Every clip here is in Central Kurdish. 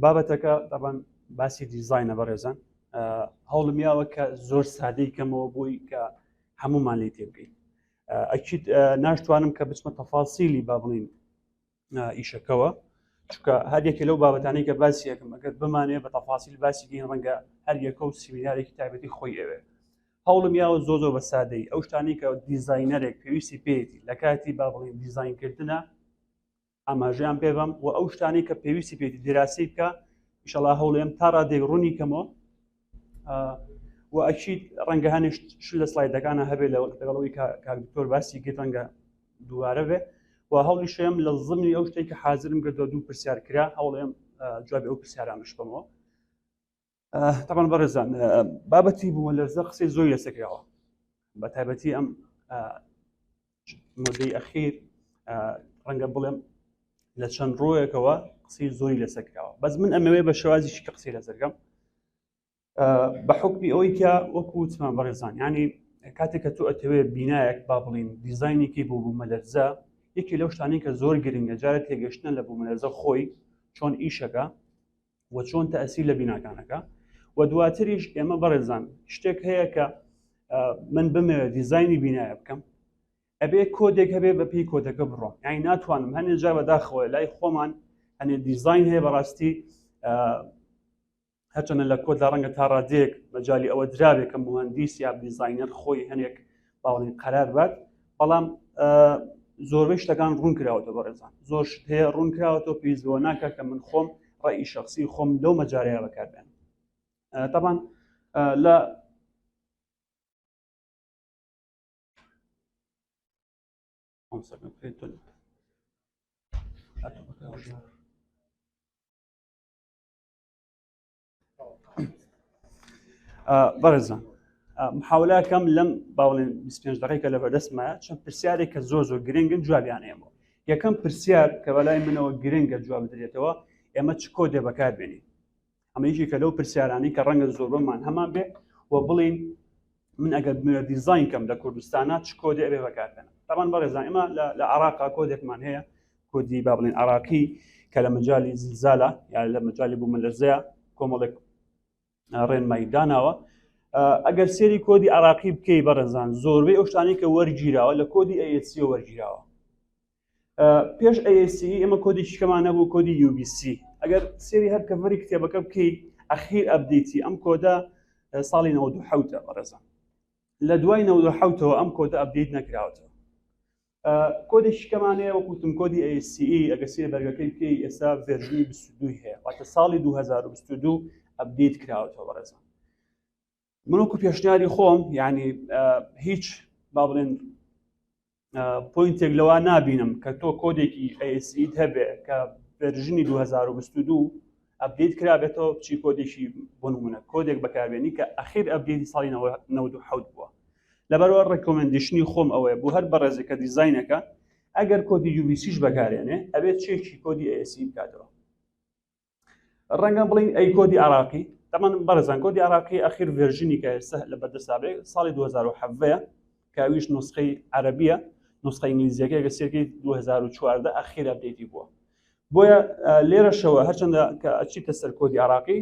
بابەتەکە دەبان باسی دیزینە بەڕێزان هەوڵم یاوە کە زۆر سادەی کەمەوە بۆی کە هەمومان لی تێبگەین ئەکییت ناشتوانم کە بچمە تەفاسیلی با بڵین ئیشەکەوە چونکە هەر یەکێ لەو بابەتانەی کە باسی یەکەم ئەگەر بمانێ بە تەفاسیل باسی گەین ڕەنگە هەر یەکە و سیمینارێکی تایبەتی خۆی ئەوێ هەوڵم یاوە زۆ زۆر بە سادەی ئەو شتانی کە دیزینەرێک پێویستی پێیەتی لە کاتی با بڵین دیزینکردنە ئاماژەیان پێ بەم و ئەو شتانەی کە پێویستی پێێتی دیراسی بکە ئیشەڵا هەوڵێم تا ڕادێک ڕوونی کەمەوە و ئەکید ڕەنگە هەنێش ش لە سلایدەکانە هەبێت لەگەڵەوەی کاک دکتۆر باسی کرد ڕەنگە دووبارە بێ و هەوڵی شێم لە زمنی ئەو شتێک کە حازرم کردووە دوو پرسیار کرا هەوڵێم جوابی ئەو پرسیارانش بەمەوە تەبان بەڕێزان بابەتی بوومە لەرزە قسەی زۆر لەسەر کراوە بە تایبەتی ئەم مدەی ئەخیر ڕەنگە بڵێم لە چەند ڕۆیەکەوە قسەی زۆری لەسەر کراوە بەس من ئەمەوێ بە شێوازیشی کە قسەی لەسەرکەم بە حکمی ئەوەی کە وەکو وتمان بەڕێزان ینی کاتێک کە تۆ ئەتەوێ بینایەک با بڵین دیزینێکی بۆ بوومەلەرزە یەکی لەو شتانەی کە زۆر گرنگە جارە تێگەشتنە لە بوومەلەرزە خۆی چۆن ئیشەکە و چۆن تەئسیر لە بیناکانەکە و دواتریش ئێمە بەڕێزان شتێک هەیە کە من بمەوێت دیزینی بینایە بکەم ئەبێ کۆدێک هەبێ بە پێی کۆدەکە بڕۆم یانی ناتوانم هەنێ جار بەداخەوە لای خۆمان هەنێ دیزین هەیە بەڕاستی هەرچەندە لە کۆددا ڕەنگە تا ڕادەیەک مەجای ئەوە درابێت کە مهندیس یا دیزینەر خۆی هەنێک باڵین قەرار بات بەڵام زۆربەی شتەکان ڕوون کراوەتە بەڕێزان زۆر شت هەیە ڕوون کراوەتەوە پێویست بەوە ناکات کە من خۆم ڕێی شخصی خۆم لەو مەجارەیە بەکاربێن تەبان لە بەڕێزان محاولاکەم لەم باڵێن 25 دقیقە لە بەردەستمە چەند پرسیارێک کە زۆر زۆر گرنگن جوابیان ئێمە یەکەم پرسیار کە بەلای منەوە گرنگە جواب بدرێتەوە ئێمە چ کۆدێ بەکاربێنین ئەمە یەکێکە لەو پرسیارانەی کە ڕەنگە زۆربەمان هەمان بێ و بڵین من ئەگەر بمەوێت دیزین کەم لە کوردستانە چ کۆدێ ئەبێ بەکاربێنم تاوان بەڕێزان ئێمە لە عراقا کۆدێکمان هەیە کۆدی با بڵێن عراقی کە لە مەجای زلزالە یا لە مەجای بوومەلەرزەیە کۆمەڵێک ڕێنمایی داناوە ئەگەر سێری کۆدی عراقی بکەی بەڕێزان زۆربەی ئەو شتانەی کە وەرگیراوە لە کۆدی ASC وەرگیراوە پێش ASC ئێمە کۆدێکی کەمان نەبوو کۆدی UBC ئەگەر سێری هەر cover ی کتێبەکە بکەی ئەخیر update ی ئەم کۆدە ساڵی 1970 بەڕێزان لە دوای 1970ەوە ئەم کۆدە update نەکراوەتەوە کۆدێکی کەمانەیە وەکوتم کۆدی ASCE ئەگەر سێ بەرگەکەی بکەی ئێستا version ی 22 هەیە واتە ساڵی 2022 update کراوەتەوە بەڕێزان من وەکو پێشنیاری خۆم یعنی هیچ با بڵێن point ێک لەوە نابینم کە تۆ کۆدێکی ASE هەبێ کە version ی 2022 update کرابێتەوە بچی کۆدێکی بۆ نمونە کۆدێک بەکاربێنی کە ئەخیر update ی ساڵی 97 بووە لەبەرەوە recommendation ی خۆم ئەوەیە بۆ هەر بەڕێزێک کە دیزینەکە ئەگەر کۆدی UBC ش بەکارێنێ ئەبێت check ی کۆدی ASE بکاتەوە ڕەنگە بڵین ئەی کۆدی عراقی تەمان بەڕێزان کۆدی عراقی ئەخیر version ی کە ئێستا لە بەردەستا بێ ساڵی 2017 کە ئەویش نسخەی عەرەبیە نسخە ئینگلیزیەکەی گە سێرکەی 2014 ئەخیر update ی بووە بۆیە لێرەشەوە هەرچەندە کە ئەچیتە سەر کۆدی عراقی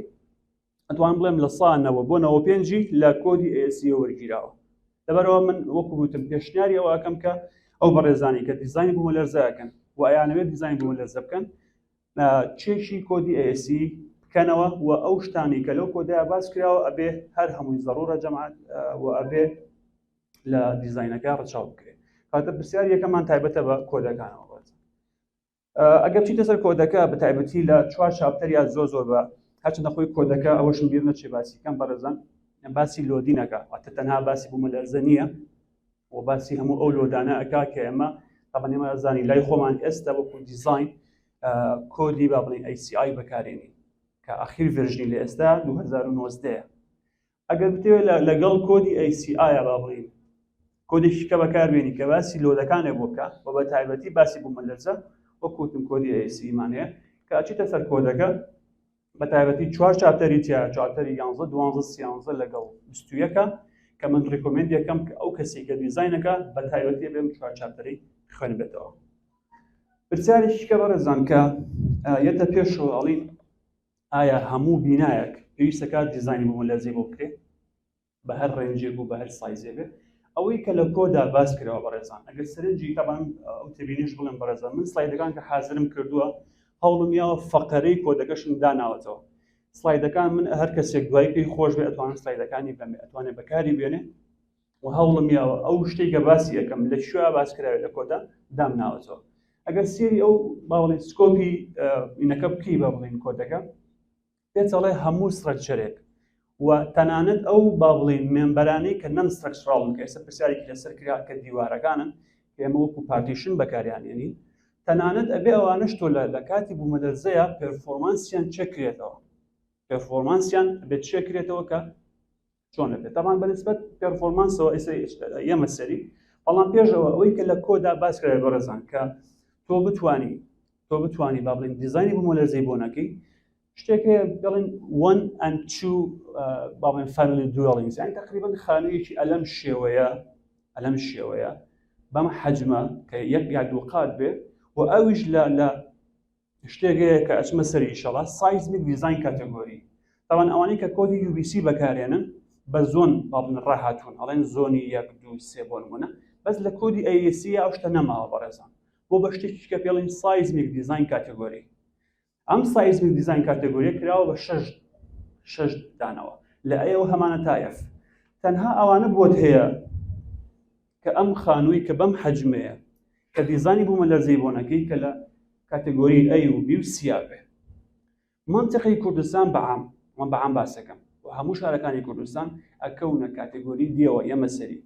ئەتوان بڵێم لە سا نەوە بۆ نەوە پێنجی لە کۆدی ASE وەرگیراوە لەبەرەوە من وەکو گوتم پێشنیاری ئەوە ئەکەم کە ئەو بەڕێزانی کە دیزین بوومەلەرزەکەن و ئەیانەوێت دیزین بوومەلەرزە بکەن check ی کۆدی ASE بکەنەوە و ئەو شتانی کە لەو کۆدای باس کراوە ئەبێ هەر هەمووی زەڕورە جەماعەت و ئەبێ لە دیزینەکە ڕەچاو بکرێت کاتە پرسیار یەکەمان تایبەتە بە کۆدەکانەوە بێت ئەگەر چیتە سەر کۆدەکە بە تایبەتی لە چوار chapter یا زۆر زۆر بە هەرچەندە خۆی کۆدەکە ئەوەشم بیر نەچێ باسی کەم بەڕێزان باسی loading ەکە واتە تەنها باسی بوومەلەرزە نییە و باسی هەموو ئەو load انە ئەکا کە ئێمە تەبعەن ئێمە زانی لای خۆمان ئێستا وەکو دیزین کۆدی با بڵین ACI بەکارێنین کە ئەخیر version ی لە ئێستا 2019 ئەگەر بتەوێت لەگەڵ کۆدی ACI با بڵین کۆدێکی کە بەکاربێنی کە باسی load ەکانێ بۆ بکە و بە تایبەتی باسی بوومەلەرزە وەکو وتم کۆدی ASCE مان هەیە کە ئەچیتە سەر کۆدەکە بە تایبەتی چوار chapter ی تیا chapter ی یانزە دوانزە سیانزە لەگەڵ بیستویەکە کە من recommend یەکەم کە ئەو کەسی کە دیزینەکە بە تایبەتی بێم چوار chapter ی خوێن بێتەوە پرسیارێکی کە بەڕێزان کە. یەتە پێشەوە ئەڵین ئایا هەموو بینایەک پێویستە کات دیزاینی بوومەلەرزەی بۆ بکرێت بە هەر range ێک و بە هەر size ێ بێ ئەوەی کە لە کۆدا باس کراوە بەڕێزان ئەگەر سەرنجی تەبان ئەو تێبینیش بڵێم بەڕێزان من سلایدەکان کە حازرم کردووە هەوڵم یاوە فەقەرەی کۆدەکەشم داناوەتەوە سلایدەکان من هەر کەسێک دوای پێی خۆش بێ ئەتوانن سلایدەکانی بەمێ ئەتوانێت بەکاری بێنێ و هەوڵم یاوە ئەو شتێک کە باسی یەکەم لە کوێ باس کراوێت لە کۆدا دام ناوەتەوە ئەگەر سێری ئەو باڵێن scope ی ئینەکە بکەی بە بڵین کۆدەکە پێت ئەڵێ هەموو structure ێک و تەنانەت ئەو با بڵێین member انەی کە non structural ن کە ئێستا پرسیارێکی لەسەر کرا کە دیوارەکانن کە ئێمە وەکو partition بەکاریانێنین تەنانەت ئەبێ ئەوانەش تۆ لە لە کاتی بوومەلەرزەیە performance یان چێکرێتەوە performance یان ئەبێت چێکرێتەوە کە چۆن ئەبێت تەبان بەنسبەت performance ەوە ئێستا ئێمە سەری بەڵام پێشەوە ئەوەی کە لە کۆدا باس کرای بەڕێزان کە تۆ بتانی تۆ بتانی با بڵێن دیزاینی بوومەلەرزەی بۆ نەکەی شتێک هەیە دەڵێن one and two با بڵێن family dwellings یانی تقریبا خانوویەکی ئەلەم شێوەیە ئەلەم شێوەیە بەم حەجمە کە یەک یا دوو قات بێ و ئەویش لە لە شتێک هەیە کە ئەچمە سەری ئیشەڵا seismic design category تاوان ئەوانەی کە کۆدی UBC بەکارێنن بە zone با بڵێن ڕاهاتوون ئەڵێن zone ی یەک دوو سێ بۆ نمونە بەس لە کۆدی AAC ئەو شتە نەماوە بەڕێزان بۆ بە شتێکی کە پێڵین seismic design category ئەم seismic design category ە کراوە بە شەش شەش دانەوە لە A ەوە هەمانە تا F تەنها ئەوانە بۆت هەیە کە ئەم خانووی کە بەم حەجمەیە کە دیزانی بوومەلەرزەی بۆ نەکەی کە لە category A و B و C یا بێ منطقی کوردستان بەعام من بەعام باسەکەم و هەموو شارەکانی کوردستان ئەکەونە category D ەوە ئێمە سەری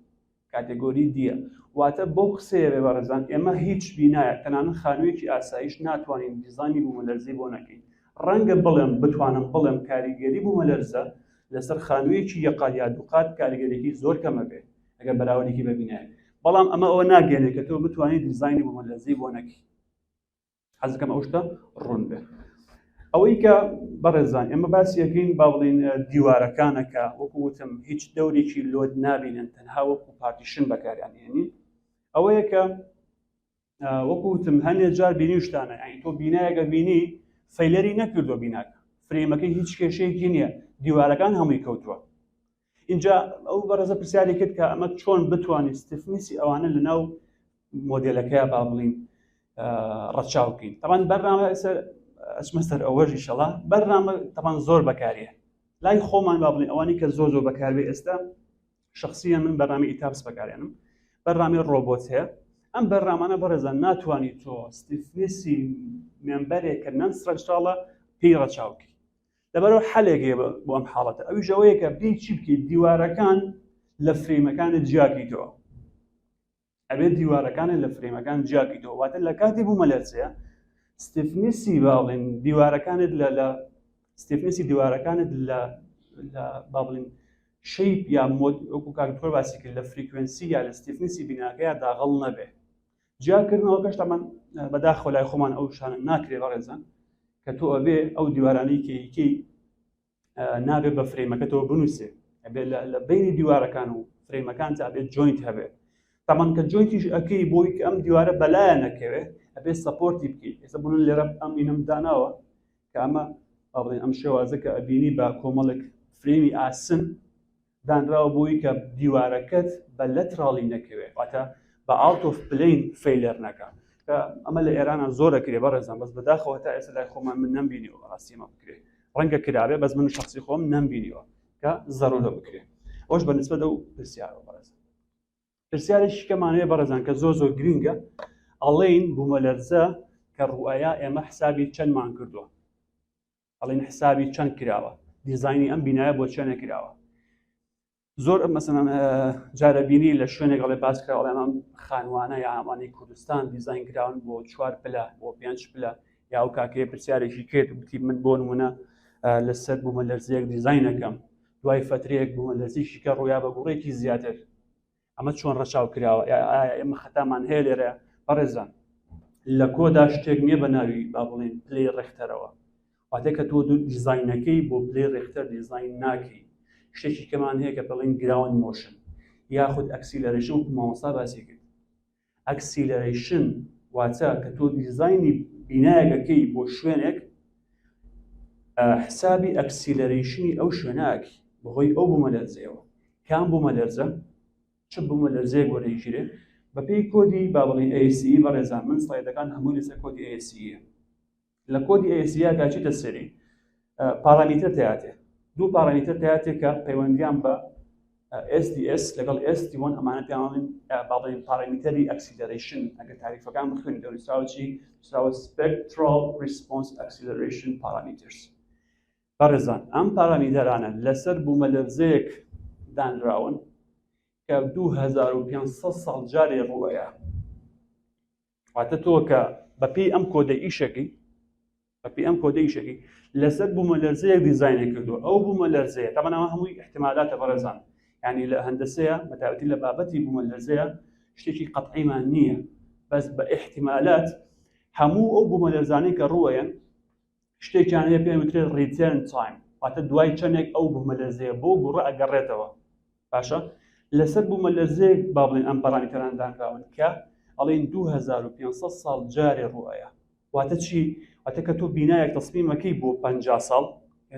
category D یە واتە بەو قسەیە بێ بەڕێزان ئێمە هیچ بینایەک تەنانەت خانوویەکی ئاسایش ناتوانین دیزانی بوومەلەرزەی بۆ نەکەین ڕەنگە بڵێم بتوانم بڵێم کاریگەری بوومەلەرزە لەسەر خانوویەکی یەقات یا دووقات کاریگەریی زۆر کەمە بێ ئەگەر بەراوردێکی بە بینایەک بەڵام ئەمە ئەوە ناگەێنێت کە تۆ بتوانیت دیزانی بوومەلەرزەی بۆ نەکەی حەزەکەم ئەو شتە ڕوون بێت ئەوەی کە بەڕێزان ئێمە باسی یەکەین با بڵین دیوارەکانە کە وەکو وتم هیچ دەورێکی load نابینن تەنها وەکو partition بەکاریان هێنین ئەوەیە کە وەکو وتم هەنێ جار بینی شتانە یعنی تۆ بینایەکە بینی failure ی نەکردو بیناکە frame ەکەی هیچ کێشەیەکی نییە دیوارەکان هەمووی کەوتووە اینجا ئەو بەڕێزە پرسیاری کرد کە ئەمە چۆن بتوانین stiffness ی ئەوانە لە ناو مۆدێلەکەی با بڵین ڕەچاو بکەین تەمان بەرنامە سەر ئەچمە سەر ئەوەش ئیشەڵا بەرنامە تەمان زۆر بەکاریە لای خۆمان با بڵین ئەوانی کە زۆر زۆر بەکاربێ ئێستا شخصیە من بەرنامە ETABS بەکارێنم بەرنامەی ڕۆبۆت هەیە ئەم بەرنامانە بەڕێزان ناتوانانی تۆ stiffness ی member ێک کە non structural ە پێی ڕەچاوکەی لەبەرەوە حەلێک هەیە بۆ ئەم حاڵەتە ئەویش ئەوەیە کە بێ چی بکەیت دیوارەکان لە frame ەکانت جیاکەیتەوە ئەبێت دیوارەکانت لە frame ەکان جیاکەیتەوە واتە لە کاتی بوومەلەرزەیە stiffness ی باڵێن دیوارەکانت لە لە stiffness ی دیوارەکانت لە لە با بڵێن shape یا mode وەکو کاک دکتۆر باسی کرد لە frequency یا لە stiffness ی بیناکەیا داغڵ نەبێ جیاکردنەوەکەش تەمان بەداخەوە لای خۆمان ئەو شانە ناکرێ بەڕێزان کە تۆ ئەبێ ئەو دیوارانەی کەیکەی نابێ بە frame ەکەتەوە بنووسێ ئەبێ لە بینی دیوارەکان و frame ەکان تا ئەبێت joint هەبێ تەمان کە joint یش ئەەکەی بۆی کە ئەم دیوارە بەلایە نەکەوێ ئەبێ support ی بکەیت ئێستا بوون لێرە ئەم ئینم داناوە کە ئەمە بڵێن ئەم شێوازە کە ئەبینی بە کۆمەڵێک frame ی ئاسن دانراوە بۆی کە دیوارەکەت بە lateral ی نەکەوێت واتە بە out of plane failure نەکە کە ئەمە لە ئێرانە زۆر ئەکرێ بەڕێزان بەس بەداخەوە تا ئێستا لای خۆمان من نەمبینیوە بەڕاستی ئەمە بکرێ ڕەنگە کرابێ بەس من شخصی خۆم نەمبینیوە کە زەرورە بکرێ ئەوش بە نسبەت ئەو پرسیارەوە بەڕێزان پرسیارێکی کەمان هەیە بەڕێزان کە زۆر زۆر گرنگە ئەڵێین بوومەلەرزە کە ڕوئیا ئێمە حسابی چەندمان کردووە ئەڵێن حسابی چەند کراوە دیزاینی ئەم بینایە بۆ چەنە کراوە زۆر مەسەن جارە بینی لە شوێنێک ئەڵێ باس کراوە ئەم خانوانە یا ئەمانەی کوردستان دیزاین کراون بۆ چوار پلە بۆ پێنج پلە یا ئەو کاکەیە پرسیارێکی کرد وتی من بۆ نمونە لەسەر بوومە لەرزەیەک دیزاینەکەم دوای فترەیەک بوومە لەرزیشی کە ڕوویا بە گوڕێکی زیاتر ئەمە چۆن ڕەچاو کراوە ئایا ئێمە خەتامان هەیە لێرە بەڕێزان لە کۆدا شتێک نییە بە ناوی با بڵێن پلەی ڕێختەرەوە واتە کە تۆ دیزاینەکەی بۆ پلەی ڕێختەر دیزاین ناکەی شتێکی کەمان هەیە کە بڵێن ground motion یاخود acceleration وەکو مامۆستا باسی کرد acceleration واتە کە تۆ دیزاینی بینایەکەکەی بۆ شوێنێک حسابی acceleration ی ئەو شوێناکی بەهۆی ئەو بوومەلەرزەیەوە کام بوومەلەرزە چ بوومەلەرزەیەک وەرەیگیرێ بەپێی کۆدی با بڵێین ASCE بەڕێزان من سڵایدەکان هەمووی لەسەر کۆدی ASCE لە کۆدی ASCE کە چیتە سەری پارامیتر تیاتێ دوو پارامیتر تیاتێ کە پەیوەندیان بە SDS لەگەڵ SD1 ئەمانە پێیان با بڵێین پارامیتەری acceleration ئەگەر تاریفەکان بخوێنیتەوە نووسراوە چی نووسراوە spectral response acceleration parameters بەڕێزان ئەم پارامیتەرانە لەسەر بوومەلەرزەیەک دانراون کە 2500 ساڵ جارێ ڕووەیە واتە تۆ کە بەپێی ئەم کۆدە ئیشەکەی بەپێی ئەم کۆدە ئیشەکەی لەسەر بوومەلەرزەیەک دیزاینی کردووە ئەو بوومەلەرزەیە تەبعەن ئەمە هەمووی احتمالاتە بەڕێزان یعنی لە هەندەسەیە بەتایبەتی لە بابەتی بوومەلەرزەیە شتێکی قەتعیمان نییە بەس بە احتمالات هەموو ئەو بوومەلەرزانەی کە ڕووەیەن شتێکیان هەیە پێیان وترێت return time واتە دوای چەندێک ئەو بوومەلەرزەیە بۆ گوڕە ئەگەڕێتەوە باشە لەسەر بوومەلەرزەیەک با بڵێن ئەم پارامیتەران دانراون کە ئەڵێن 2500 ساڵ جارێ ڕوئەیە واتە چی واتە کە تۆ بینایەک تەسمیمەکەی بۆ 50 ساڵ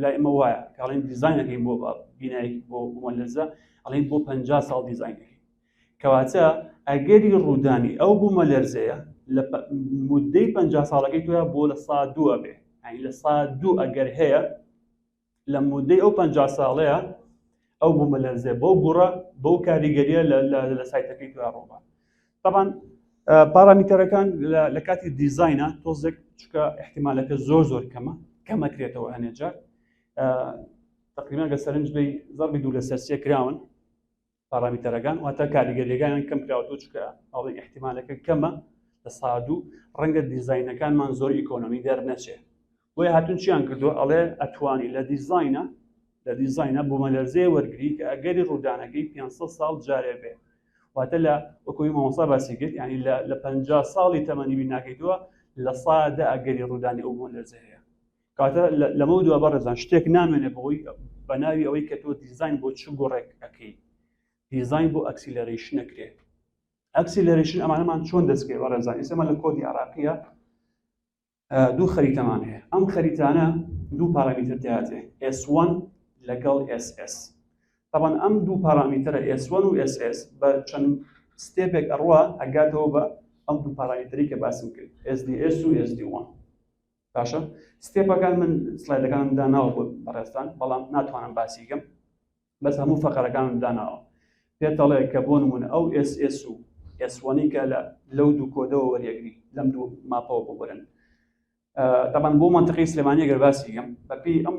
لای ئەمە وایە کاڵین دیزاینەکەین بۆ بینایەک بۆ بوومەلەرزە ئەڵێن بۆ 50 ساڵ دیزاینەکەی کەواتە ئەگەری ڕوودانی ئەو بوومەلەرزەیە لە مدەی 50 ساڵەکەی تۆیا بۆ لە سا دووە بێ یعنی لە سا دوو ئەگەر هەیە لە مدەی ئەو 50 ساڵەیە ئەو بوومەلەرزەیە بەو گوڕە بەو کاریگەریە لە سایتەکەی تۆیا ڕووبا طبعا پارامیتەرەکان لە کاتی دیزینە تۆزێک چکە احتیمالەکە زۆر زۆر کەمە کەمەکرێتەوە هەنێجار تقریبا گە سەرنج بی زەربی دوو لەسەر سێ کراون پارامیتەرەکان واتە کاریگەریەکانیان کەم کراوەتەوە چونکە ئەڵێن احتیمالەکە کەمە لە سادوو ڕەنگە دیزینەکانمان زۆر ئیکۆنۆمی دەرنەچێ بۆیە هاتون چیان کردو ئەڵێ ئەتوانی لە دیزینە لە دیزینە بوومەلەرزەیە وەرگری کە ئەگەری ڕوودانەکەی 500 ساڵ جارێ بێ واتە لە وەکوی مامۆستا باسی کرد یعنی لە 50 ساڵی تەمەنی بیناکەیتەوە لە سادە ئەگەری ڕوودانی ئەو بوومەلەرزە هەیە کاتە لەمە دوا بەڕێزان شتێک نامێنێ بەوەی بە ناوی ئەوەی کە تۆ دیزین بۆ چ گوڕێک ئەەکەی دیزین بۆ acceleration ئەکرێت acceleration ئەمانەمان چۆن دەستکەی بەڕێزان ئێستا لە کۆدی عراقیە دوو خەریتەمان هەیە ئەم خەریتانە دوو پارامیتر تیااتێ S1 لەگەڵ SS طبعا ئەم دوو پارامیترە S1 و SS بە چەند step ێک ئەڕوا ئەگاتەوە بە ئەم دوو پارامیتری کە باسم کرد SDS و SD1 باشە step ەکان من سلایدەکانم داناوە بۆ بەڕێزتان بەڵام ناتوانم باسی کەم بەس هەموو فەقەرەکانم داناوە پێتەڵێ کە بۆ نمونە ئەو SS و S1 ی کە لە لەو دوو کۆدەوە وەریەگری لەم دوو ماپەوە ببرن تەبان بۆ منطقی سلێمانی گەر باسی کەم بەپێی ئەم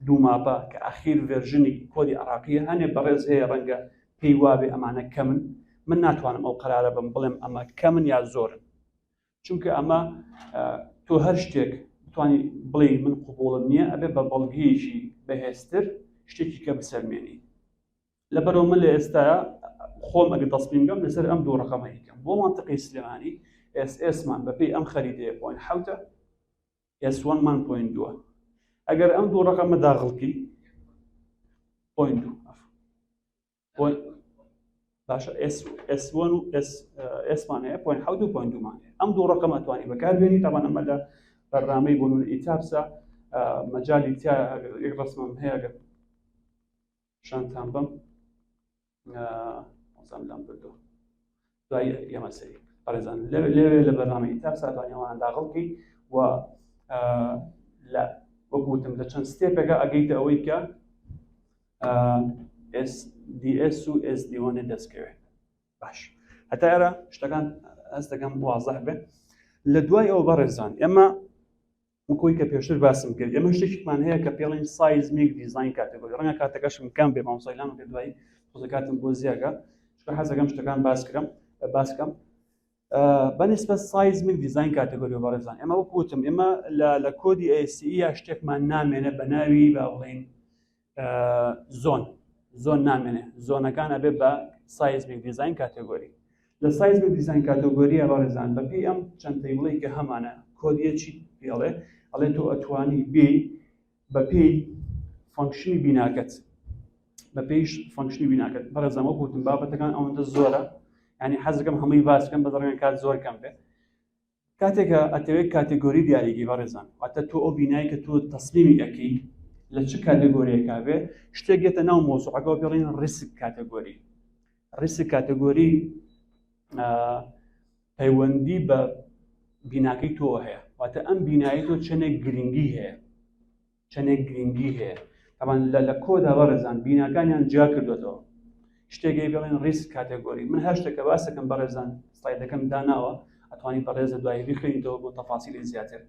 دوو ماپە کە ئەخیر version ی کۆدی عراقیە هەنێ بەڕێز هەیە ڕەنگە پێی وابێ ئەمانە کەمن من ناتوانم ئەو قەرارە بم بڵێم ئەمە کەمن یا زۆرن چونکە ئەمە تۆ هەر شتێک بتانی بڵێ من قوبوڵم نییە ئەبێ بە بەڵگەیەکی بەهێزتر شتێکی کە بسەلمێنی لەبەرەوە من لە ئێستا خۆم ئەگە دەستمیم بم لەسەر ئەم دوو ڕقەمە یکەم بۆ منطقی سلێمانی SS مان بەپێی ئەم خەریتەیە point حوتە S1 مان point دووە ئەگەر ئەم دوو ڕقەمە داغڵکی point دوو باشە S 1 و SS مان هەیە point حەوت و point دوومان هەیە ئەم دوو ڕقم ئەتوانی بەکاربێنی تاوان ئەمە لە بەرنامەی بۆ نمونە ETABS ە مەجای تیا یەک ڕسمم هەیە گەر شانتان بم لام بردو دوای ئێمە سەری بەڕێزان لەوێ لە بەرنامەی ETABS ە ئەتوانی ئەوان داغڵکەی و لە وەکوتم لە چەند step ێکە ئەگەیتە ئەوەی کە SDS و SD1 دەستکەوێت باش هەتا ئێرە شتەکان هەست دەکەم وازح بێت لە دوای ئەوە بەڕێزان ئێمە وەکۆی کە پێشتر باسم کرد ئێمە شتێکمان هەیە کە پێڵین seismic design category ڕەنگە کاتەکەشم کەم بێ مامۆسایلان کە دوایی خۆزەکاتم بۆ زیاگە چونکە حەزەکەم شتەکان باس کرم باسکەم بەنسبەت seismic design category بەڕێزان ئێمە وەک وتم ئێمە لە کۆدی ASCE یا شتێکمان نامێنێ بە ناوی با بڵێین zone zone نامێنێ zone ەکان ئەبێ بە seismic design category لە seismic design category ە بەڕێزان بەپێی ئەم چەند table ەی کە هەمانە کۆدیە چی پێڵێ ئەڵێ تۆ ئەتوانی بێ بەپێی function ی بیناکەت بەپێی function ی بیناکەت بەڕێزان وەک وتم بابەتەکان ئەوەندە زۆرە ینی حەزەکەم هەمووی باسکەم بە دەڕێن کات زۆر کەم بێت. کاتێک ئەتەوێت category دیاریکی بەڕێزان واتە تۆ ئەو بینای کە تۆ تەسمیمی ئەەکەی لە چ category یەکا بێ شتێک یەتە ناو مۆزوعەکەەوە پێڵین risk category. Risk category پەیوەندی بە بیناکەی تۆ هەیە واتە ئەم بینایی تۆ چەندێک گرنگی هەیە چەندێک گرنگی هەیە تەبان لە لە کۆدا بەڕێزان بیناکانیان جیا کردوێتەوە شتێکی بڵێن risk category. من هەر شتێکە باسەکەم بەڕێزان slide ەکەم داناوە ئەتوانی بەڕێزە دوایی بخوێنیتەوە بۆ تەفاسیلی زیاتر.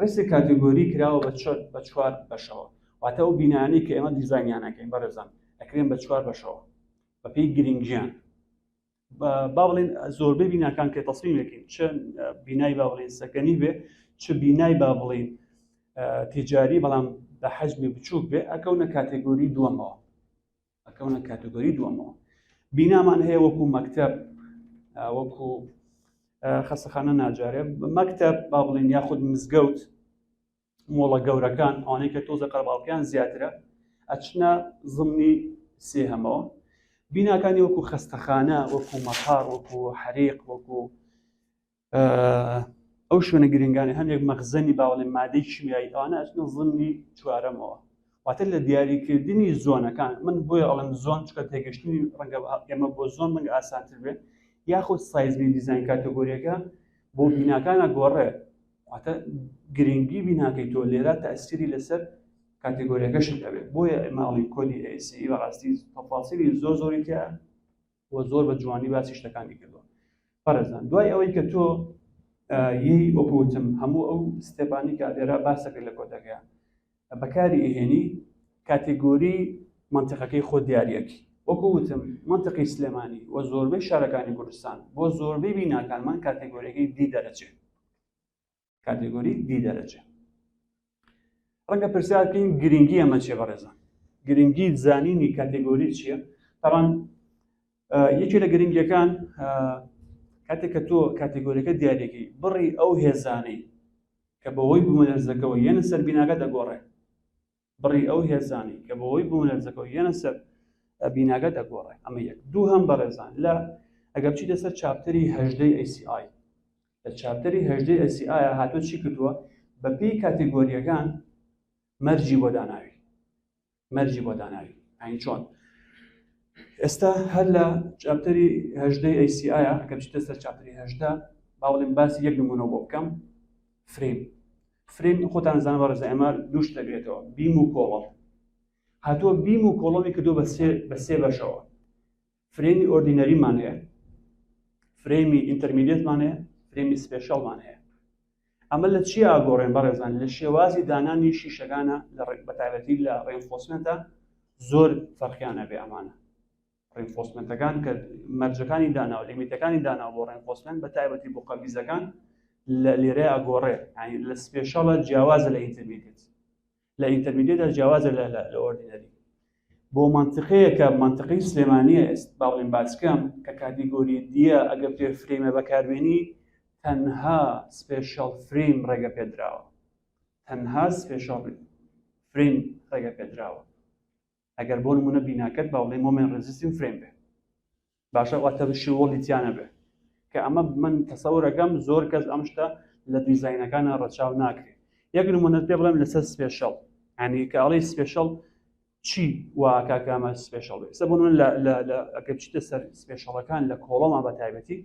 Risk category کراوە بە چوار بە چوار بەشەوە واتە ئەو بینانەی کە ئێمە دیزاینیانەکەین بەڕێزان ئەکرێن بە چوار بەشەوە بەپێی گرنگیان. با بڵێن زۆربەی بیناکان کە تەسمیمێکین چ بینای با بڵێن سەکەنی بێ چ بینای با بڵێن تیجاری بەڵام بە حەجمی بچووک بێ ئەکەونە category دووەمەوە ئەکەونە category دووەمەوە. بینامان هەیە وەکو مەکتەب وەکو خەسەخانە ناجارێ مەکتەب با بڵێن یاخود مزگەوت مۆڵە گەورەکان ئەوانەی کە تۆزە قەرباڵکیان زیاترە ئەچنە زمنی سێهەمەوە. بیناکانی وەکو خەستەخانە وەکو مەتار وەکو حەریق وەکو ئەو شوێنە گرنگانی هەندێک مەخزەنی باوەڵێ مادەی کیمیایی ئەوانە ئەچنە زمنی چوارەمەوە. واتە لە دیاریکردنی zone ەکان من بۆیە ئەڵێم zone چکە تێگەشتنی ڕەنگە ئێمە بۆ zone ڕەنگە ئاسانتر بێت یاخود seismic design category یەکە بۆ بیناکانە گۆڕێ واتە گرنگی بیناکەی تۆ لێرە تەسیری لەسەر category یەکەشت هەبێت. بۆیە ئێمە ئەڵێین کۆدی ACI بەڕاستی تەفاسیلی زۆر زۆری تیا و زۆر بە جوانی باسی شتەکانی کردووە. بەڕێزان دوای ئەوەی کە تۆ یی وەکو وتم هەموو ئەو step انی کە لێرە باسەکە لە کۆدەکەیە بەکاری ئەهێنی category منطقەکەی خۆ دیارەکی وەکو وتم منطقی سلێمانی و زۆربەی شارەکانی کوردستان بۆ زۆربەی بیناکانمان category ەکەی D دەرەچێت category D دەرەچێت ڕەنگە پرسیار بکەین گرنگی ئەمە چیە بەڕێزان؟ گرنگی زانینی category چییە؟ تەبان یەکێ لە گرنگیەکان کاتێک کە تۆ category ەکە دیارێکی بڕی ئەو هێزانەی کە بەهۆی بوومەلەرزەکەەوە یەنە سەر بیناکە دەگۆڕێ بڕی ئەو هێزانەی کە بەهۆی بوومەلەرزەکەەوە یەنە سەر بیناکە دەگۆڕێ. ئەمە یەک. دوو هەم بەڕێزان لە ئەگەر بچیتە سەر chapter ی هەژدەی ACI لە chapter ی هەژدەی ACI هاتووە چی کردووە؟ بەپێی category یەکان مەرجی بۆ داناوی مەرجی بۆ داناوی ئەین چۆن؟ ئێستا هەر لە chapter ی هەژدەی ACI ئەگەر بچیتە سەر chapter ی هەژدە با بڵێم باسی یەک نمونە بۆ بکەم frame. Frame خۆتان زان بەڕێزە ئێمە دووش دەگرێتەوە beam و column. هاتووە beam و column ی کردو بە سێ بەشەوە. Frame ی ordinary مان هەیە frame ی intermediate مان هەیە frame ی special مان هەیە. ئەمە لە چی ئاگۆڕێن بەڕێزان؟ لە شێوازی دانانی شیشەکانە لە بەتایبەتی لە reinforcement ە زۆر فەرقیانە بێ ئەمانە. Reinforcement ەکان کە مەرجەکانی داناوە limit ەکانی داناوە بۆ reinforcement بە تایبەتی بۆ قەبیزەکان لە لێرەیە ئەگۆڕێ یعنی لە special ە جیاوازە لە intermediate لە intermediate دا جیاوازە لە لە ordinary. بۆ منطقەیەکە منطقەی سلێمانیە ئێست با بڵێم باسکەم کە category D یە ئەگەر پێ frame ە بەکاربێنی تەنها special frame ڕێگە پێدراوە تەنها special frame ڕێگە پێدراوە. ئەگەر بۆ نمونە بیناکەت با بڵێ moment resisting frame بێ باشە واتە shear wall ی تیانە بێ کە ئەمە من تەسەورەکەم زۆر کەس ئەم شتە لە دیزاینەکانە ڕەچاو ناکرێت. یەک نمونەت پێ بڵێم لەسەر special ینی کە ئەڵێی special چی وا کاکامە special بێ؟ ئێستا بۆ نمونە لە ئەگەر بچیتە سەر special ەکان لە column ا بە تایبەتی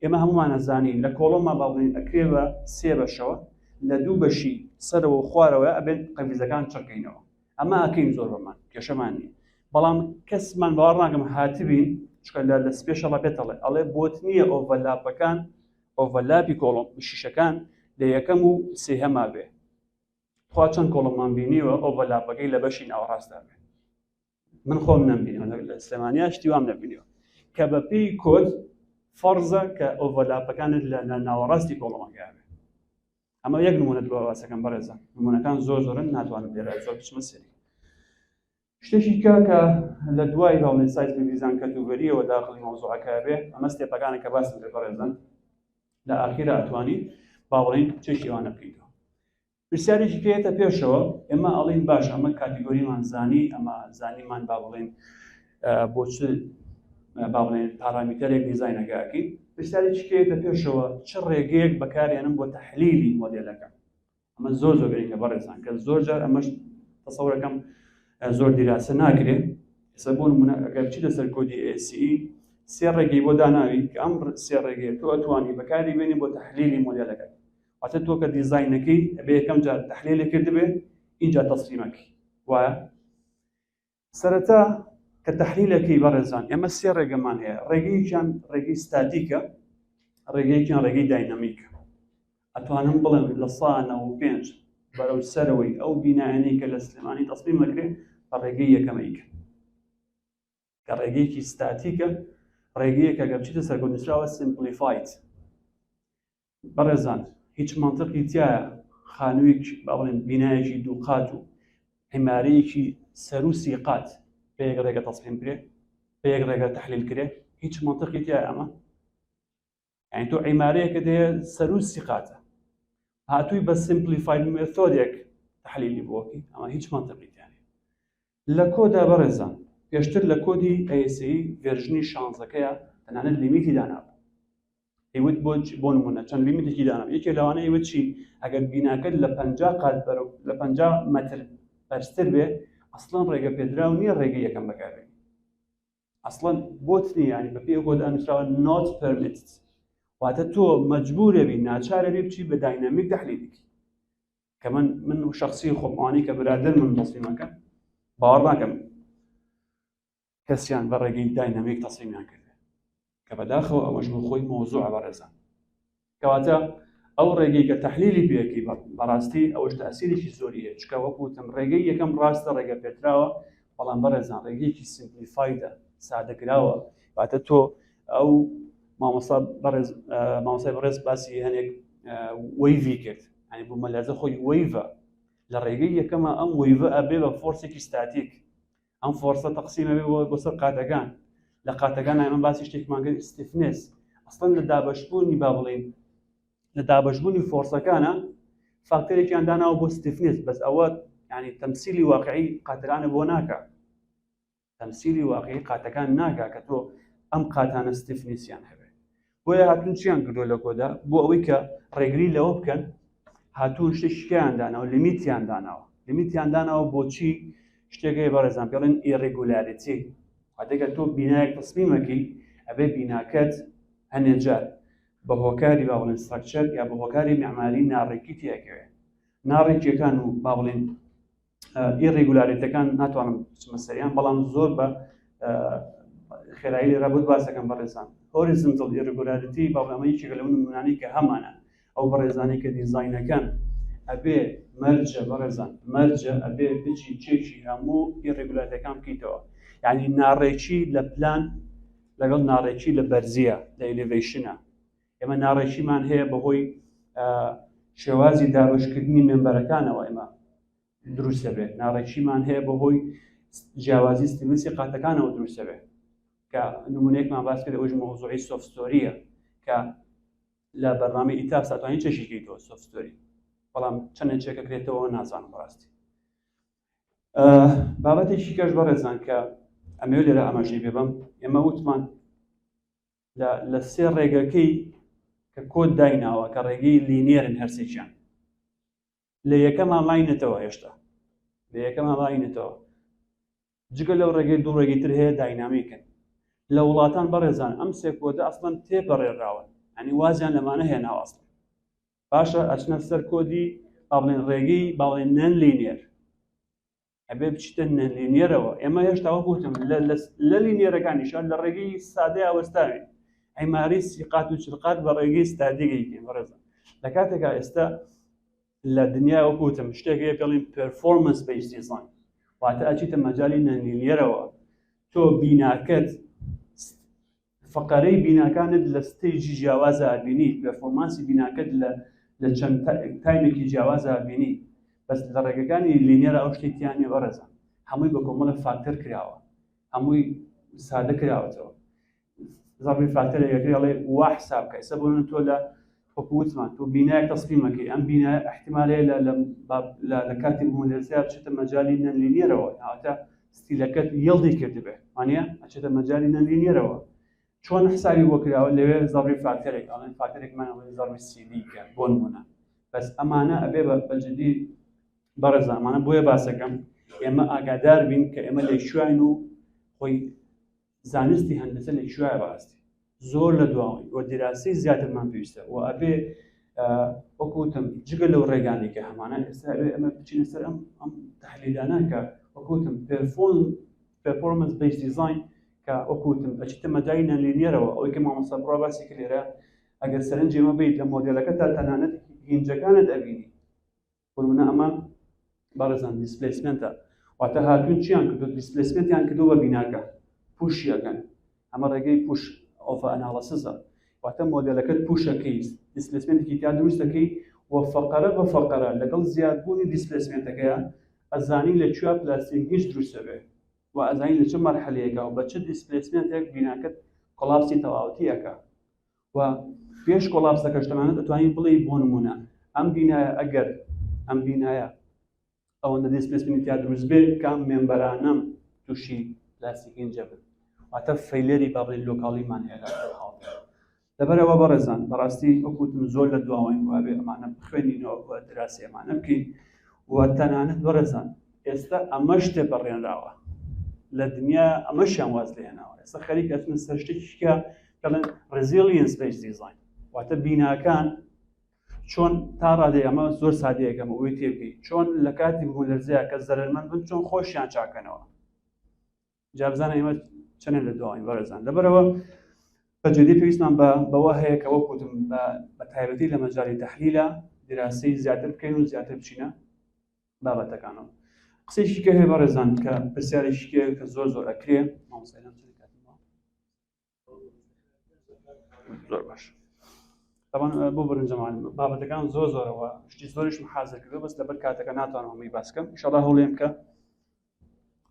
ئێمە هەمومان ئەزانین لە column ا با بڵێین ئەکرێ بە سێ بەشەوە لە دوو بەشی سەرەوە و خوارەوە ئەبێت قەویزەکان چڕکەینەوە. ئەمە ئەکەین زۆر بەمان کێشەمان نییە بەڵام کەسمان باوەڕ ناکەم هاتبین چکە لە لە special ە پێتەڵێ ئەڵێ بۆت نییە overlap ەکان overlap ی column شیشەکان لە یەکەم و سێهەما بێ. خوا چەند column مان بینیوە overlap ەکەی لە بەشی ناوەڕاستدا بێ. من خۆم نەمبینیوە لە سلێمانیا شتی وام نەبینیوە کە بە پێی کۆد فەرزە کە overlap ەکانت لە ناوەڕاستی column ەکە بێ. ئەمە یەک نمونەت بۆ باسەکەم بەڕێزە نمونەکان زۆر زۆرن ناتوانم لێرە زۆر بچمە سەری. شتێکی کە کە لە دوای باڵێن seismic design category یەوە داخلی مەوزوعەکە بێ ئەمە step ەکانە کە باسم کرد بەڕێزان لە ئاخیرا ئەتوانی با بڵێین چێکی ئەوانە بکەیتەوە. پرسیارێکی کێتە پێشەوە ئێمە ئەڵین باش ئەمە category مان زانی ئەمە زانیمان با بڵێن بۆ چ با بڵێن parameter ێک دیزاینەکە ئەکەین. پرسیارێکی کێتە پێشەوە چ ڕێگەیەک بەکارێنم بۆ تەحلیلی مۆدێلەکە ئەمە زۆر زۆر گرنگە بەڕێزان کە زۆر جار ئەمەش تەسەورەکەم زۆر دیراسە ناکرێ ئێستا بۆ نمونە ئەگەر چی لەسەر کۆدی ASCE سێ ڕێگەی بۆ داناوی کە ئەم سێ ڕێگەیە تۆ ئەتوانی بەکاری بێنی بۆ تەحلیلی مۆدێلەکە واتە تۆ کە دیزاینەکەی ئەبێ یەکەم جار تەحلیلی کردبێ ئینجا تەسلیمەکەی وایە سەرەتا کە تەحلیلەکەی بەڕێزان ئێمە سێ ڕێگەمان هەیە ڕێگەیەکیان ڕێگەی ستاتیکە ڕێگەیەکیان ڕێگەی داینامیکە ئەتوانم بڵێم لە سا 95 بەرەو سەرەوەی ئەو بینایانەی کە لە سلێمانی تەسلیم دەکرێت بە ڕێگەی یەکەمەیکە کە ڕێگەیەکی ستاتیکە ڕێگەیەکە گەر بچیتە سەر نووسراوە simplified بەڕێزان هیچ مەنتقی تیایە خانوویەک با بڵێن بینایەکی دوو قات و عیمارەیەکی سەرو سی قات بە یەک ڕێگە تەسلیم کرێ بە یەک ڕێگە تحلیل کرێ هیچ مەنتقی تیایە ئەمە یعنی تۆ عیمارەیەکە دەیە سەرو سی قاتە هاتووی بە simplified method ێک تحلیلی بۆکی ئەمە هیچ مەنتقی تیانە لە کۆدا بەڕێزان پێشتر لە کۆدی ASCE version ی شانزەکەیە تەنانەت limit ی دانابوو ئەیوت بۆ بۆ نمونە چەند limit ێکی دانا یەکێ لەوانە ئەیوت چی ئەگەر بیناکەت لە 50 قات بەرەو لە 50 مەتر بەرزتر بێ ئەسڵەن ڕێگە پێدراو نییە ڕێگەی یەکەم بەکاربێنی ئەسڵەن بۆت نییە ینی بە پێی کۆد نووسراوە not permitted واتە تۆ مەجبورەبی ناچارەبی بچی بە dynamic تحلیلێکی کە من من و شخصی خۆم ئەوانەی کە برادەر من تەسلیمەکە باوەڕ ناکەم کەسیان بە ڕێگەی dynamic تەسلیمیان کرد کە بەداخەوە ئەوەش بۆ خۆی مەوزوعە بەڕێزان کەواتە ئەو ڕێگەی کە تحلیلی پێەکەی بەڕاستی ئەوەش تاسیرێکی زۆری هەیە چکە وەکو وتم ڕێگەی یەکەم ڕاستە ڕێگە پێتراوە بەڵام بەڕێزان ڕێگەیەکی simplified ە سادەکراوە واتە تۆ ئەو مامۆستا بەڕێز مامۆستای بەڕێز باسی هەنێک wave ی کرد ئەنی بوومەلەرزە خۆی wave ە لە ڕێگەی یەکەمە ئەم wave ە ئەبێ بە force ێکی ستاتیک ئەم force ە تەقسیمە بێ بۆ سەر قاتەکان لە قاتەکان ئێمە باسی شتێکمان کرد stiffness ئەسڵەن لە دابەشبوونی با بڵێین لە دابەشبوونی force ەکانە factor ێکیان داناوە بۆ stiffness بەس ئەوە ینی تەمسیلی واقعی قاتەکانە بۆ ناکە تەمسیلی واقعی قاتەکان ناکا کە تۆ ئەم قاتانە stiffness یان هەبێ بۆیە هاتون چیان کردو لە کۆدا بۆ ئەوەی کە ڕێگری لەوە بکەن هاتوون شتێکیان داناوە limit یان داناوە limit یان داناوە بۆچی شتێکەیە بەڕێزان پێڵێن irregularity واتێکە تۆ بینایەک تەسمیمەکەی ئەبێ بیناکەت هەنێجار بە هۆکاری با بڵێن structure یا بە هۆکاری معماری ناڕێکی تێکەوێ ناڕێکیەکان و با بڵێن irregularity ەکان ناتوانم بچمە سەریان بەڵام زۆر بە خێرایی لێرە بۆت باسەکەم بەڕێزان horizontal irregularity بەڵام ئەمە یەکێکە لەو نمونانەی کە هەمانە ئەو بەڕێزانەی کە دیزاینەکەن ئەبێ مەرجە بەڕێزان مەرجە ئەبێ بچی چێکی هەموو irregularity ەکان بکەیتەوە یعنی ناڕێکی لە پلان لەگەڵ ناڕێکی لە بەرزیە لە elevation ە ئێمە ناڕێکیمان هەیە بەهۆی شێوازی دابشکردنی member ەکانەوە ئێمە دروست دەبێت ناڕێکیمان هەیە بەهۆی جیاوازی stiffness ی قاتەکانەوە دروست دەبێت کە نمونەیەکمان باس کرد ئەوش مەوزوعی soft story یە کە لە بەرنامەی ETABS ئەتوانی check ی کەیتەوە soft story بەڵام چەندێک check ەکرێتەوە نازانم بەڕاستی بابەتێکی کەش بەڕێزان کە ئەمێ لێرە ئاماژەی پێ بەم ئێمە وتمان لە سێ ڕێگەکەی کە کۆد دایناوە کە ڕێگەی linear ن هەرسێکیان لە یەکەما ماینەتەوە هێشتا لە یەکەما ماینەتەوە جگە لەو ڕێگەی دوو ڕێگەی تر هەیە dynamic ن لە وڵاتان بەڕێزان ئەم سێ کۆدە ئەسڵەن تێپەڕێنراون ئەنی وازیان لەمانە هێناوە ئەسڵ باشە ئەچنە سەر کۆدی با بڵێن ڕێگەی با بڵێن non-linear ئەبێ بچیتە non-linear ەوە ئێمە هێشتا وەک وتم لە linear ەکانیشان لە ڕێگەی سادەی ئاوەستاوین عیماری سیقات و چلقات بە ڕێگەی static ێکی بەڕێزە لە کاتێکا ئێستا لە دنیا وەک وتم شتێک هەیە پێڵین performance based design واتە ئەچیتە مەجای non-linear ەوە تۆ بیناکەت فقەرەی بیناکانت لە stage ی جیاوازا ئەبینی، performance ی بیناکەت لە لە چەند time ێکی جیاوازا ئەبینی، بەس لە ڕێگەکانی linear ا ئەو شتەی تیا نیە بەڕێزان، هەمووی بە کۆمەڵە فاکتەر کراوە، هەمووی سادە کراوەتەوە. زەڕبی فاکتەرێک ئەکرێ ئەڵێ وا حساب کە ئێستا بۆ من تۆ لە وەکو وتمان تۆ بینایەک تەسمیمەکەی ئەم بینایە احتمالەیە لە لە لە کاتی بوومەلەرزەیا بچێتە مەجالی non-linear ەوە هاتە steel ەکەت yield ی کردبێ وانە ئەچێتە مەجالی non-linear ەوە. چۆن حسابی بۆ کراوە لەوێ زەڕی factor ێک ئەڵێن factor ێکمان ئەڵێن زەڕی CD کە بۆ نمونە بەس ئەمانە ئەبێ بە جدی بەڕێزان ئەمانە بۆیە باسەکەم ئێمە ئاگادار بین کە ئێمە لە کوێین و خۆی زانستی هەندەسە لە کوێ بەڕاستی زۆر لە دواوەین و دیراسی زیاترمان پێویستە و ئەبێ وەکوتم جگە لەو ڕێگانی کە هەمانە ئێستا ئەبێ ئەمە بچینە سەر ئەم ئەم تحلیلانە کە وەکوتم perform performance based design کە وەکوتم ئەچیتە مەجای nonlinear ەوە ئەوەی کە مامۆستا بڕوا باسی کرد لێرە ئەگەر سەرنجی ئەمە بیت لە مۆدێلەکە تا تەنانەت hinge ەکانت ئەبینی بۆ نمونە ئەمە بەڕێزان displacement ە واتە هاتوون چیان کردو displacement یان کردو بە بیناکە push یەکەن ئەمە ڕێگەی push off analysis ە واتە مۆدێلەکەت push ەکەی displacement ێکی تیا دروستەکەی و فەقەرە بە فەقەرە لەگەڵ زیادبوونی displacement ەکەیە ئەزانی لە کوێ plastic hinge دروستە بێ و ئەزانی لە چ مەرحەلەیەکە و بە چ displacement ێک بیناکەت collapse ی تەواوەتی ئەکا و پێش collapse ەکەش تەنانەت ئەتوانین بڵێی بۆ نمونە ئەم بینایە ئەگەر ئەم بینایە ئەوەندە displacement ی تیا دروست بێ کام member انەم تووشی plastic hinge بن واتە failure ی با بڵێین local یمان هەیە لە حاڵ لەبەرەوە بەڕێزان بەڕاستی وەکوتم زۆر لە دواوەین وابێ ئەمانە بخوێنینەوە و دراسی ئەمانە بکەین و تەنانەت بەڕێزان ئێستا ئەمەش تێپەڕێنراوە لە دنیا ئەمەشیان واز لێناوە ئێستا خەریک ئەچنە سەر شتێکی کە دەڵێن resilience based design واتە بیناکان چۆن تا ڕادەی ئەمە زۆر سادەیەکەم ئەوەی تێبگەی چۆن لە کاتی بوومەلەرزەیە کە زەرەرمەند بن چۆن خۆشیان چاکەنەوە جا بزانە ئێمە چەنێ لە دواین بەڕێزان لەبەرەوە بە جدی پێویستمان بە بەوە هەیە کە وەکوتم بە تایبەتی لە مەجای تەحلیلە دراسی زیاتر بکەین و زیاتر بچینە بابەتەکانەوە قسەیەکی کە هەیە بەڕێزان کە پرسیارێکی کە زۆر زۆر ئەکرێ مامۆستای زۆر باش طبعا بۆ برنجەمان بابەتەکان زۆر زۆرەوە شتی زۆریشم حاضر کردو بەس لەبەر کاتەکە ناتوانم هەمووی باسکەم ئینشاءالله هەوڵێم کە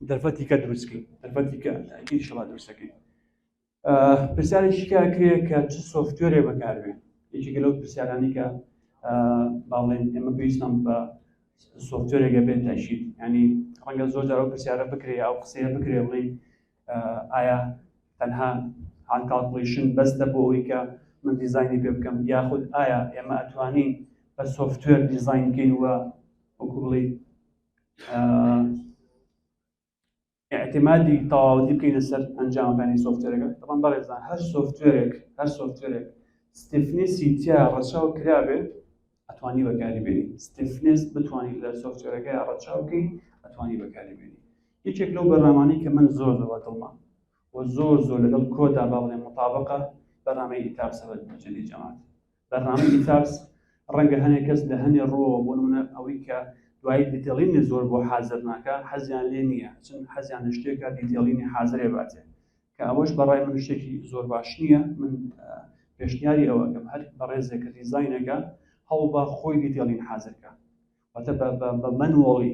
دەرفەتی کە دروستکەین دەرفەتی کە ئینشاءالله دروستەکەین پرسیارێکی کە کرێ کە چ software ێ بەکاربێ یەکێکە لەو پرسیارانی کە باڵێن ئێمە پێویستمان بە software ێکە بێت تاشید ینی ڕەنگە زۆر جار ئەو پرسیارە بکرێ ئەو قسەیە بکرێ بڵێ ئایا تەنها hand calculation بەستە بۆ ئەوەی کە من دیزاینی پێ بکەم یاخود ئایا ئێمە ئەتوانین بە software دیزاین بکەین و وەکو بڵێ اعتمادی تەواوەتی بکەینە سەر ئەنجامەکانی software ەکە طبعا بەڕێزان هەر software ێک هەر software ێک stiffness ی تیا ڕەچاو کرابێت ئەتوانی بەکاری بێنی stiffness بتوانی لە software ەکەی ڕەچاو بکەی ئەتوانی بەکاری بێنی یەکێک لەو بەرنامانەی کە من زۆر زۆر بەدڵمە و زۆر زۆر لەگەڵ کۆدا با بڵێم مطابقە بەرنامەی ETABS ە بە جدی جەماعەت بەرنامەی ETABS ڕەنگە هەنێک کەس لە هەنێ ڕووەوە بۆ نمونە ئەوەی کە دوایی detailing ی زۆر بۆ حازر ناکە حەزیان لێ نییە چون حەزیان لە شتێکە detailing ی حازرێ باتێ کە ئەوەش بەڕای من شتێکی زۆر باش نییە من پێشنیاری ئەوەکەم هەر بەڕێزێک کە دیزاینەکە هەوڵ بە خۆی detailing حازرکە واتە بە manually.